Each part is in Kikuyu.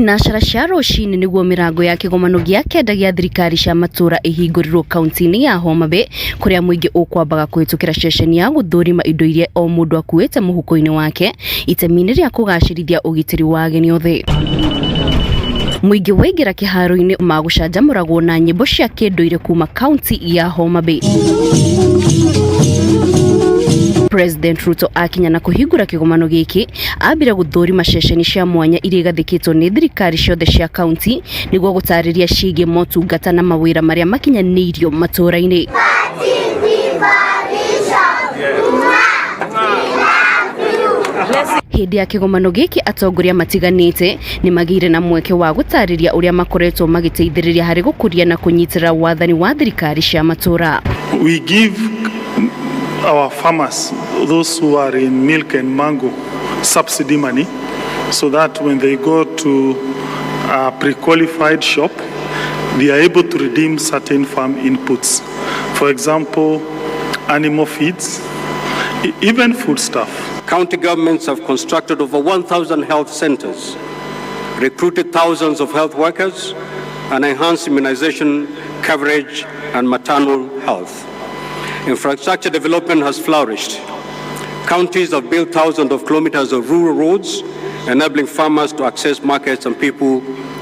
Thinacara cia rũcinĩ nĩguo mĩrango ya kĩgomano gĩa kenda gĩa thirikari cia matũra ĩhingũrirwo kaunti-inĩ ya Homa Bay, kũrĩa mũingĩ ũkwambaga kũhĩtũkĩra ceceni ya gũthũrima indo iria o mũndũ akuĩte mũhuko-inĩ wake itemi-inĩ rĩa kũgacĩrithia ũgitĩri wa ageni othe. Mũingĩ waingĩra kĩharo-inĩ magũcanjamũragwo na nyĩmbo cia kĩndũire kuma kaunti ya Homa Bay. President Ruto akinya na kũhingũra kĩgomano gĩkĩ, ambire gũthũrima ceceni cia mwanya iria igathĩkĩtwo nĩ thirikari ciothe cia kaunti nĩguo gũtarĩria ciĩgiĩ motungata na mawĩra marĩa makinyanĩirio matũra-inĩ. Hĩndĩ ya kĩgomano gĩkĩ, atongoria matiganĩte nĩ magĩire na mweke wa gũtarĩria ũrĩa makoretwo magĩteithĩrĩria harĩ gũkũria na kũnyitĩrĩra wathani wa thirikari cia matũra. We give our farmers, those who are in milk and mango, subsidy money so that when they go to a pre-qualified shop, they are able to redeem certain farm inputs. For example, animal feeds, even foodstuff. County governments have constructed over 1,000 health centers, recruited thousands of health workers, and enhanced immunization coverage and maternal health. Infrastructure development has flourished. Counties have built thousands of kilometers of rural roads, enabling farmers to access markets and people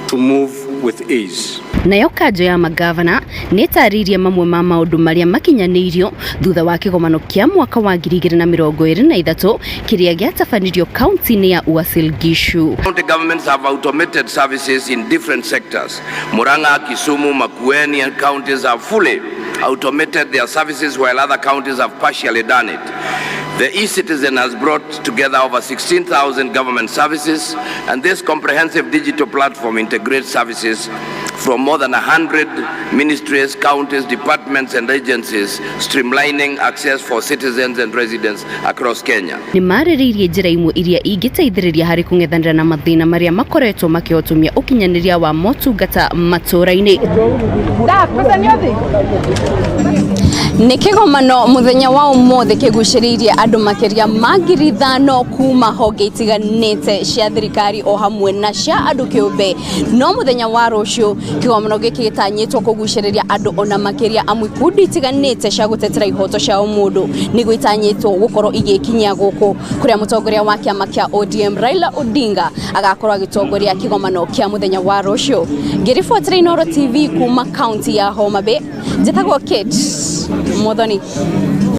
to move with ease. Nayo kanjo ya magavana nĩ ĩtarĩirie mamwe ma maũndũ marĩa makinyanĩirio thutha wa kĩgomano kĩa mwaka wa 2023 kĩrĩa gĩatabanirio kaunti-inĩ ya Uasin Gishu. County governments have automated services in different sectors. Murang'a, Kisumu, Makueni and counties have fully automated their services, while other counties have partially done it. The eCitizen has brought together over 16,000 government services, and this comprehensive digital platform integrates services from more than 100 ministries, counties, departments, and agencies, streamlining access for citizens and residents across Kenya. Nĩ marĩrĩirie njĩra imwe iria ingĩteithĩrĩria harĩ kũng'ethanĩra na mathĩna marĩa makoretwo makĩhotomia ũkinyanĩria wa motungata matũra-inĩ. Nĩ kĩgomano mũthenya wa ũmũthĩ kĩgucĩrĩirie andũ makĩria ma 5,000 kuma honge itiganĩte cia thirikari o hamwe na cia andũ kĩũmbe. No mũthenya wa rũciũ, kĩgomano gĩkĩ gĩtanyĩtwo kũgucĩrĩria andũ ona makĩria, amu ikundi itiganĩte cia gũtetera ihoto cia ũmũndũ nĩguo itanyĩtwo gũkorwo igĩkinyia gũkũ, kũrĩa mũtongoria wa kĩama kĩa ODM Raila Odinga agakorwo agĩtongoria kĩgomano kĩa mũthenya wa rũciũ. Ngĩribotera Inooro TV kuma kaunti ya Homa Bay, njĩtagwo Kate Muthoni.